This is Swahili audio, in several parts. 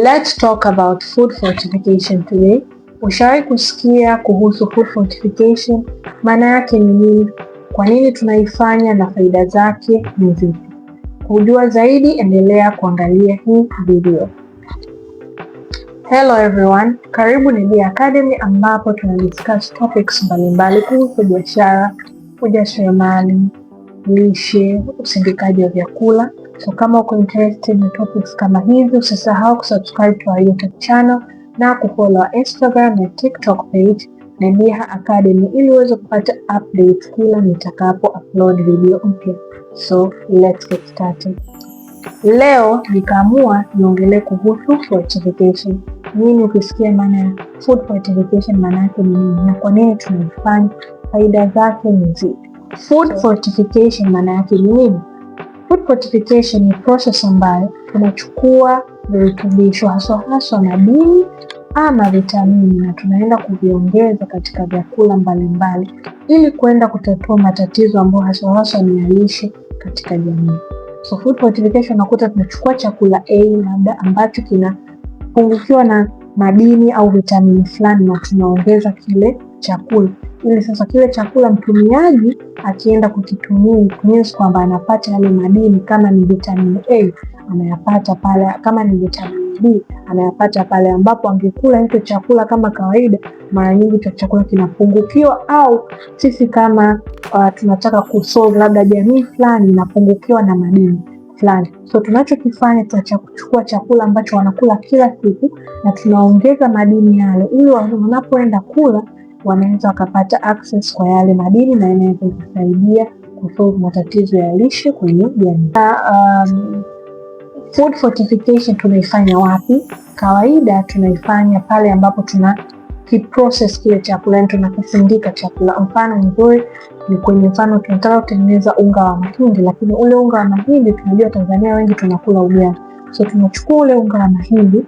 Let's talk about food fortification today. Ushawahi kusikia kuhusu food fortification? Maana yake ni nini? Kwa nini tunaifanya na faida zake ni zipi? Kujua zaidi, endelea kuangalia hii video. Hello everyone, karibu Nebiha Academy ambapo tuna discuss topics mbalimbali kuhusu biashara, ujasiriamali, lishe, usindikaji wa vyakula. So kama uko interested na topics kama hizi, usisahau kusubscribe to our YouTube channel na kufollow our Instagram na TikTok page Nebiha Academy ili uweze kupata updates kila nitakapo upload video mpya. So let's get started. Leo nikaamua niongelee kuhusu fortification. Nini ukisikia maana ya food fortification, maana yake ni nini na kwa nini tunaifanya, faida zake ni zipi? Food fortification maana yake ni nini? Food fortification ni process ambayo tunachukua virutubisho haswa haswa madini ama vitamini na tunaenda kuviongeza katika vyakula mbalimbali ili kwenda kutatua matatizo ambayo haswa haswa ni ya lishe katika jamii. So food fortification unakuta tunachukua chakula A labda ambacho kinapungukiwa na madini au vitamini fulani na tunaongeza kile chakula ili sasa kile chakula mtumiaji akienda kukitumia, it means kwamba anapata yale madini. Kama ni vitamini A anayapata pale, kama ni vitamini B anayapata pale, ambapo angekula hicho chakula kama kawaida, mara nyingi hicho chakula kinapungukiwa, au sisi kama tunataka kusolve labda jamii fulani inapungukiwa na madini fulani, so tunachokifanya tunachukua chakula ambacho wanakula kila siku na tunaongeza madini yale, ili wanapoenda kula wanaweza wakapata access kwa yale madini na inaweza ikasaidia kusolve matatizo ya lishe kwenye jamii. Food fortification tunaifanya wapi? Kawaida tunaifanya pale ambapo tuna kiprocess kile chakula, yani tunakisindika chakula. Mfano mzuri ni kwenye mfano tunataka kutengeneza unga wa mahindi, lakini ule unga wa mahindi tunajua Tanzania wengi tunakula ugali, so tunachukua ule unga wa mahindi,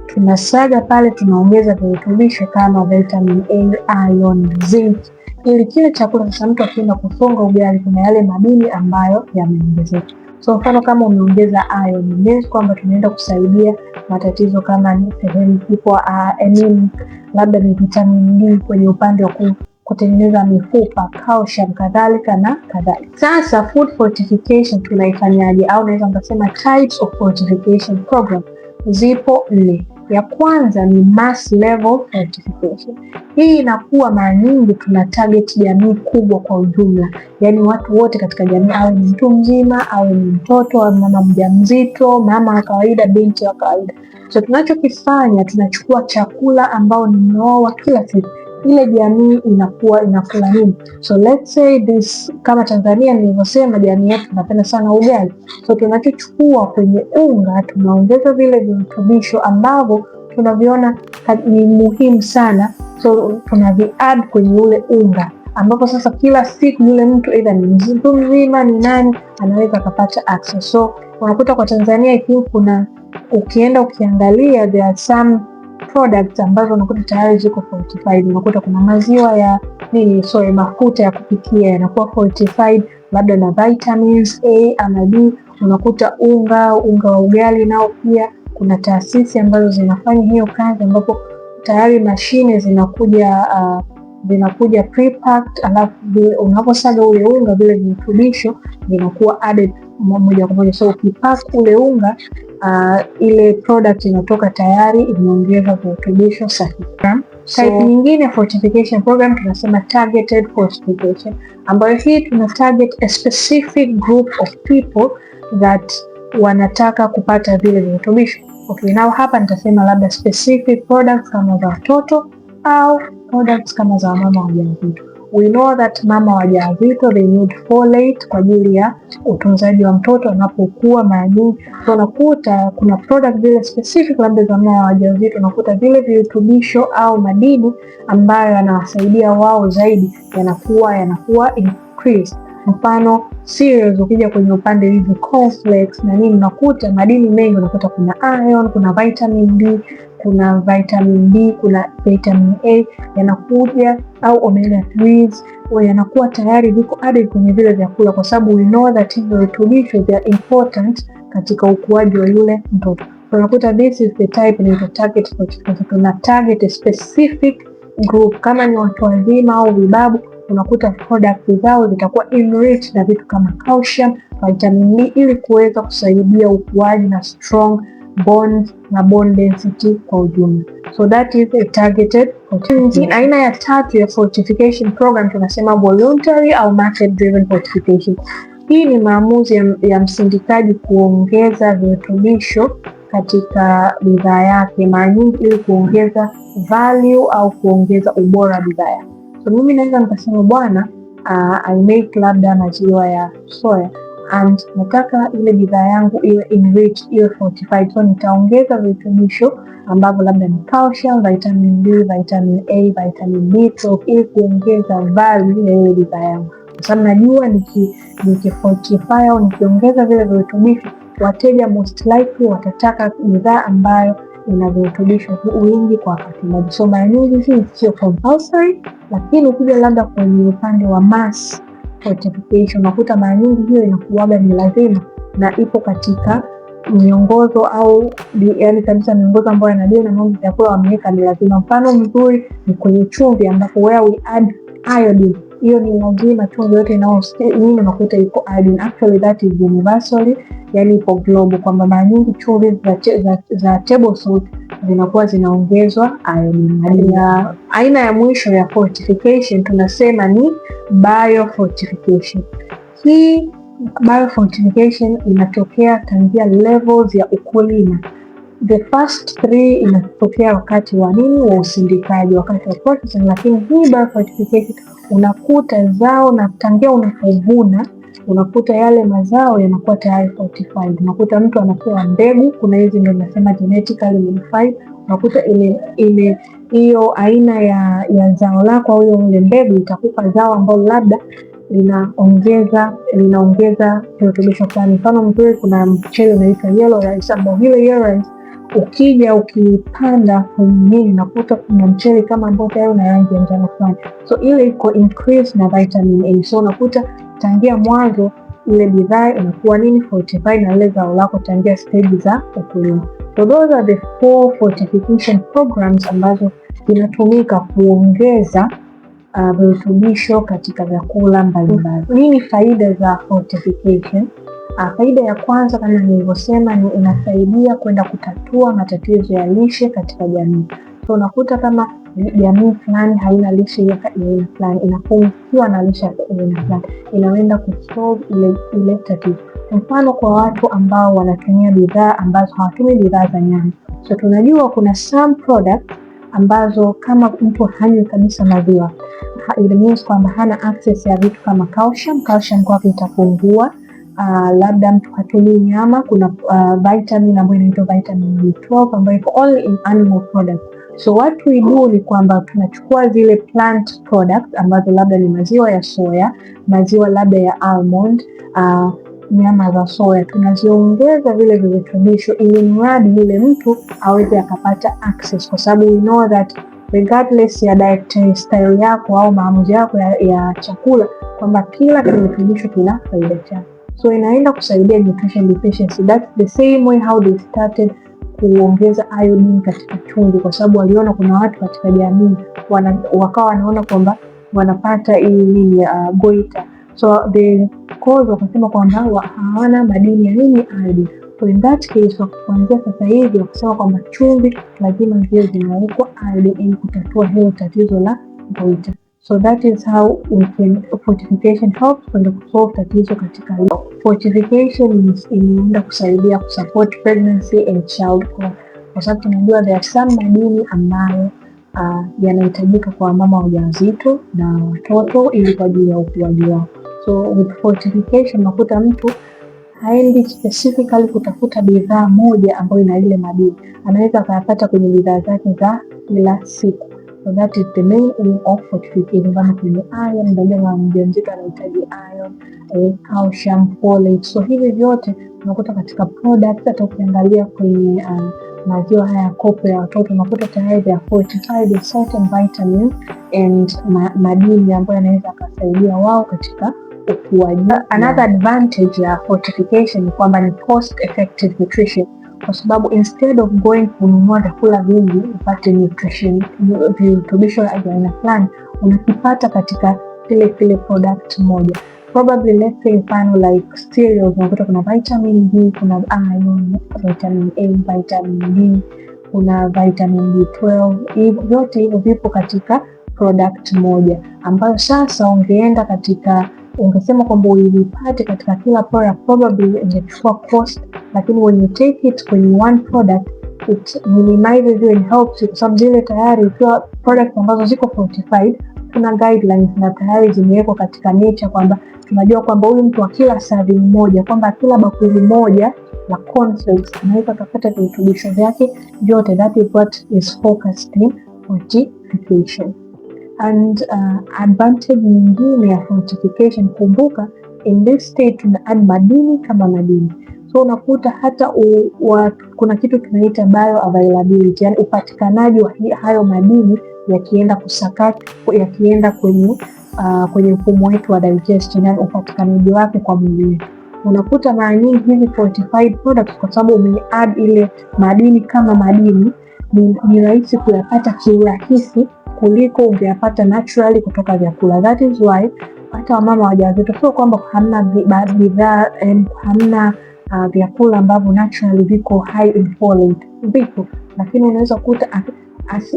tunasaga pale, tunaongeza virutubisho kama vitamin A, iron, zinc ili kile chakula sasa mtu akienda kusonga ugali kuna yale madini ambayo yameongezeka. So mfano kama umeongeza iron, means kwamba tunaenda kusaidia matatizo kama ni sehemu ipo anemic, labda ni vitamin D kwenye upande wa kutengeneza mifupa, calcium kadhalika na kadhalika. Sasa food fortification tunaifanyaje? Au naweza nikasema types of fortification program zipo nne. Ya kwanza ni mass level fortification. Hii inakuwa mara nyingi tuna target jamii kubwa kwa ujumla, yaani watu wote katika jamii, awe ni mtu mzima, awe ni mtoto, awe mama mjamzito, mama wa kawaida, binti wa kawaida. So tunachokifanya, tunachukua chakula ambao ni mlo wa kila siku, ile jamii inakuwa inakula nini? So let's say this, kama Tanzania nilivyosema, jamii yetu tunapenda sana ugali, so tunachochukua kwenye unga tunaongeza vile virutubisho ambavyo tunaviona ni muhimu sana, so tunavi add kwenye ule unga ambapo sasa kila siku yule mtu either ni mtu mzima ni nani anaweza akapata access. So unakuta kwa Tanzania I think kuna, ukienda ukiangalia, there are some products ambazo unakuta tayari ziko fortified. Unakuta kuna maziwa ya nini, sorry, mafuta ya kupikia yanakuwa fortified labda na vitamins A ama B. Unakuta unga wa ugali nao pia kuna taasisi ambazo zinafanya hiyo kazi, ambapo tayari mashine zinakuja pre-packed, alafu unaposaga ule unga vile virutubisho vinakuwa added moja kwa moja. So ukipack ule unga, ile product inatoka tayari imeongeza virutubisho sahihi. So, type nyingine fortification program tunasema targeted fortification, ambayo hii tuna target a specific group of people that wanataka kupata vile virutubisho. Okay, now hapa nitasema labda specific products kama za watoto au products kama za wamama wajawazito. We know that mama wajawazito, they need folate kwa ajili ya utunzaji wa mtoto anapokuwa mara nyingi. So unakuta kuna product vile specific labda za mama wajawazito, unakuta vile virutubisho au madini ambayo yanawasaidia wao zaidi yanakuwa increased. Mfano cereals, ukija kwenye upande hivi cornflakes na nini, unakuta madini mengi, unakuta kuna iron, kuna vitamin D, kuna vitamin B, kuna vitamin A yanakuja au omega 3s yanakuwa tayari viko added kwenye vile vyakula, kwa sababu we know that hivi virutubisho they are important katika ukuaji wa yule mtoto. Unakuta this is the type inaitwa target fortification. Tuna target a specific group, kama ni watu wazima au vibabu, unakuta product zao zitakuwa enriched na vitu kama calcium, vitamin D ili kuweza kusaidia ukuaji na strong bones na bone density kwa ujumla. So that is a targeted fortification. Aina ya tatu ya fortification program tunasema voluntary au market driven fortification. Hii ni maamuzi ya msindikaji kuongeza virutubisho katika bidhaa yake, mara nyingi ili kuongeza value au kuongeza ubora wa bidhaa yake. So mimi naweza nikasema bwana, I make labda maziwa ya soya and nataka ile bidhaa yangu iwe enriched, iwe fortified, so nitaongeza virutubisho ambavyo labda ni calcium, vitamin D, vitamin A, vitamin B12 ili kuongeza value ya ile bidhaa yangu, kwa sababu najua niki fortify au nikiongeza vile virutubisho, wateja most likely watataka bidhaa ambayo ina virutubisho wingi kwa wakati mmoja. So mara nyingi hii sio compulsory, lakini ukija labda kwenye upande wa mass fortification unakuta mara nyingi hiyo inakuwaga ni lazima na ipo katika miongozo au yaani kabisa miongozo ambayo yanadili na mambo ya vyakula wameweka ni lazima. Mfano mzuri ni kwenye chumvi ambapo where we add iodine, hiyo ni lazima. Chumvi yote nini unakuta iko iodine. Actually that is universally, yani ipo global kwamba mara nyingi chumvi za table salt zinakuwa zinaongezwa iodine. Ya aina ya mwisho ya fortification tunasema ni biofortification. Hii biofortification inatokea tangia levels ya ukulima. The first three inatokea wakati wa nini, wa usindikaji, wakati wa processing, lakini hii biofortification unakuta zao na tangia unapovuna unakuta yale mazao yanakuwa tayari fortified. Unakuta mtu anapewa mbegu, kuna hizi ndio nasema genetically modified, unakuta ile hiyo aina ya zao lako au hiyo ile mbegu itakupa zao ambalo labda linaongeza virutubisho fulani. Mfano mzuri, kuna mchele unaitwa yellow rice, ambao hilo yellow rice ukija ukipanda kwenye nini unakuta kuna mchele kama ambao tayari una rangi ya njano fulani, so ile iko increase na vitamin A, so unakuta tangia mwanzo ile bidhaa inakuwa nini fortified na ile zao lako tangia stage za ukulima. So those are the four fortification programs ambazo zinatumika kuongeza virutubisho katika vyakula mbalimbali. Nini faida za fortification? Faida ya kwanza kama nilivyosema ni inasaidia kwenda kutatua matatizo ya lishe katika jamii. So unakuta kama jamii fulani haina lishe ya aina fulani, inapungukiwa na lishe ya aina fulani, inaenda kusolve ile tatizo. Mfano kwa watu ambao wanatumia bidhaa ambazo hawatumii bidhaa za nyama, so tunajua kuna some products ambazo kama mtu hanywi kabisa maziwa, it means kwamba hana access ya vitu kama calcium, calcium kwake itapungua. Labda mtu hatumii nyama, kuna vitamin ambayo inaitwa vitamin B12 ambayo iko only in animal products. So what we do ni kwamba tunachukua zile plant products ambazo labda ni maziwa ya soya, maziwa labda ya almond, nyama za soya, tunaziongeza vile virutubisho ili mradi yule mtu aweze akapata access, kwa sababu we know that regardless ya dietary style yako au maamuzi yako ya chakula kwamba kila kirutubisho kina faida chake, so inaenda kusaidia nutrition deficiency. That's the same way how they started kuongeza iodine katika chumvi, kwa sababu waliona kuna watu katika jamii wakawa wanaona kwamba wanapata hii nini goiter, so the cause wakasema kwamba hawana madini ya nini iodine. So in that case kuanzia sasa hivi wakasema kwamba chumvi lazima ziwe zinawekwa iodine ili kutatua hilo tatizo la goiter. So that is how we can fortification helps kwenda kusolve tatizo katika fortification inaenda kusaidia kusupport pregnancy and child growth, kwa sababu tunajua there are some madini ambayo yanahitajika kwa mama wajawazito na watoto ili kwa ajili ya ukuaji wao. So with fortification unakuta mtu haendi specifically kutafuta bidhaa moja ambayo ina ile madini, anaweza akayapata kwenye bidhaa zake za kila siku. So that is the main aim of fortification. Kama kwenye iron, unajua mama mjamzito anahitaji iron, calcium, folate. So hivi vyote unakuta katika products, hata ukiangalia kwenye maziwa haya ya kopo ya watoto unakuta tayari they are fortified with certain vitamins and madini ambayo yanaweza akasaidia wao katika ukuaji. Another advantage ya fortification ni kwamba ni cost effective nutrition. Kwa sababu instead of going kununua vyakula vingi upate nutrition, virutubisho vya aina fulani, unakipata katika kile kile product moja. Probably let's say mfano like cereals, unakuta kuna vitamin B, kuna iron, vitamin A, vitamin D, kuna vitamin B12. Hivyo vyote hivyo vipo katika product moja, ambayo sasa ungeenda katika ungesema kwamba uivipate katika kila product, probably ingechukua cost, lakini when you take it kwenye one product, it minimizes you and helps you, kwa sababu zile tayari ikiwa product ambazo ziko fortified, kuna guidelines na tayari zimewekwa katika nature kwamba tunajua kwamba huyu mtu akila serving moja, kwamba akila bakuli moja la cornflakes anaweza akapata virutubisho vyake vyote. That is what is focused in fortification. And advantage nyingine ya fortification, kumbuka in this state tuna add madini kama madini, so unakuta hata kuna kitu tunaita bioavailability, yani upatikanaji wa hayo madini yakienda kusakata, yakienda kwenye mfumo wetu wa digestion, yani upatikanaji wake kwa mwili wetu. Unakuta mara nyingi hizi fortified products, kwa sababu umeadd ile madini kama madini, ni rahisi kuyapata kiurahisi kuliko ungeyapata naturally kutoka vyakula. That is why hata wamama wajawazito, sio kwamba hamna bidhaa, hamna vyakula ambavyo naturally viko high in folate, vipo, lakini unaweza kukuta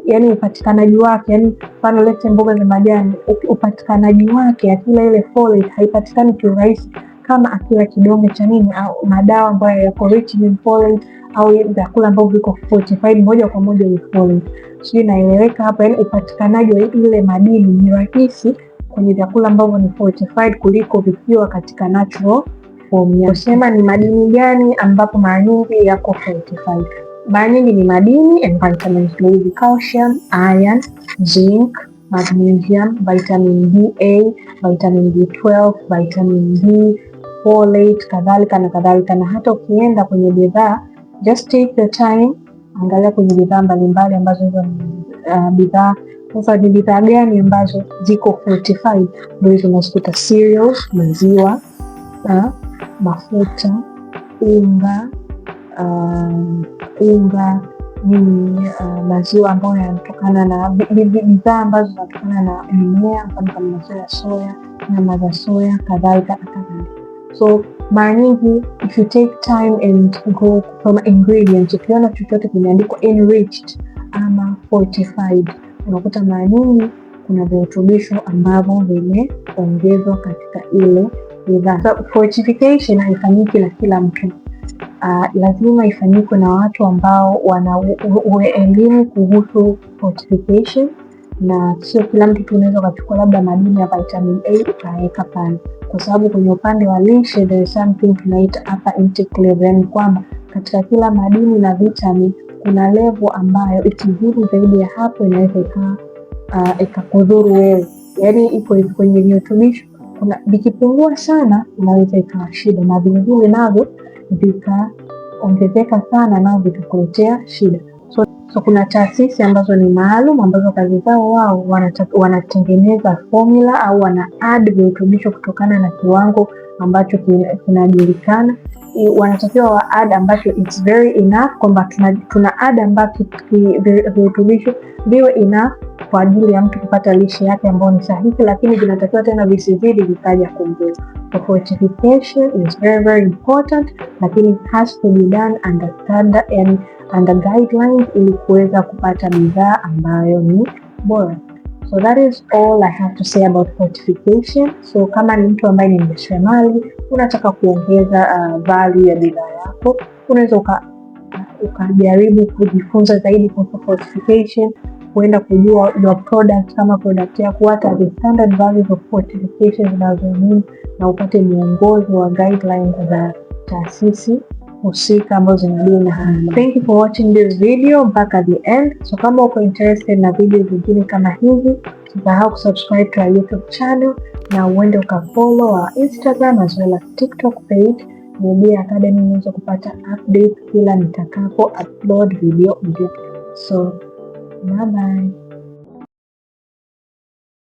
yani upatikanaji wake, yani mfano lete mboga za majani, upatikanaji wake akila ile folate haipatikani kiurahisi kama akila kidonge cha nini au madawa ambayo yako rich in folate au vyakula ambavyo viko fortified moja kwa moja with folate. Sijui naeleweka hapo? Yani upatikanaji wa ile madini ni rahisi kwenye vyakula ambavyo ni fortified kuliko vikiwa katika natural form yake. Kusema ni madini gani ambapo mara nyingi yako fortified? Mara nyingi ni madini and vitamins, ndio hivi calcium, iron, zinc, magnesium, vitamin B, A, vitamin B12, vitamin D, folate, kadhalika na kadhalika. Na hata ukienda kwenye bidhaa, just take your time, angalia kwenye bidhaa mbalimbali ambazo hizo ni bidhaa sasa ni bidhaa gani ambazo ziko fortified? Ndio hizo unazikuta cereals, maziwa, mafuta, unga nini, maziwa ambayo yanatokana na bidhaa ambazo zinatokana na mimea, mfano kama maziwa ya soya, nyama za soya, kadhalika na kadhalika. So mara nyingi if you take time and go kusoma ingredients, ukiona chochote kimeandikwa enriched ama fortified, unakuta mara nyingi kuna virutubisho ambavyo vimeongezwa katika ile bidhaa. So, fortification haifanyiki na kila mtu. Lazima ifanyike na watu ambao wana elimu kuhusu fortification, na sio kila mtu tu unaweza ukachukua labda madini ya vitamin A ukaweka pale, kwa sababu kwenye upande wa lishe there is something tunaita upper intake level, yani kwamba katika kila madini na vitamin kuna level ambayo ikizidi zaidi ya hapo inaweza ikawa ikakudhuru wewe. Yani iko hivi kwenye virutubisho, kuna vikipungua sana inaweza ikawa shida, na vingine navyo vikaongezeka sana nao vikakuletea shida. So kuna taasisi ambazo ni maalum ambazo kazi zao wao wanatengeneza formula au wana add virutubisho kutokana na kiwango ambacho kinajulikana. Wanatakiwa wa add ambacho it's very enough, kwamba tuna add ambacho virutubisho viwe enough kwa ajili ya mtu kupata lishe yake ambayo ni sahihi, lakini vinatakiwa tena visizidi vikaja kuongeza. So fortification is very very important, lakini it has to be done under standard and under guidelines ili kuweza kupata bidhaa ambayo ni bora. So that is all I have to say about fortification. So kama ni mtu ambaye ni mjasiriamali, unataka kuongeza value ya bidhaa yako, unaweza ukajaribu kujifunza zaidi kuhusu fortification, kuenda kujua your product, kama product yako, what are the standard values of fortification zinazo, na upate mwongozo wa guidelines za taasisi husika ambazo zinadeal na haya. Thank you for watching this video mpaka the end. So kama uko interested na video zingine kama hizi, usisahau kusubscribe to our YouTube channel na uende ukafollow our Instagram as well as TikTok page Mubia Academy, unaweza kupata update kila nitakapo upload video mpya. So bye bye.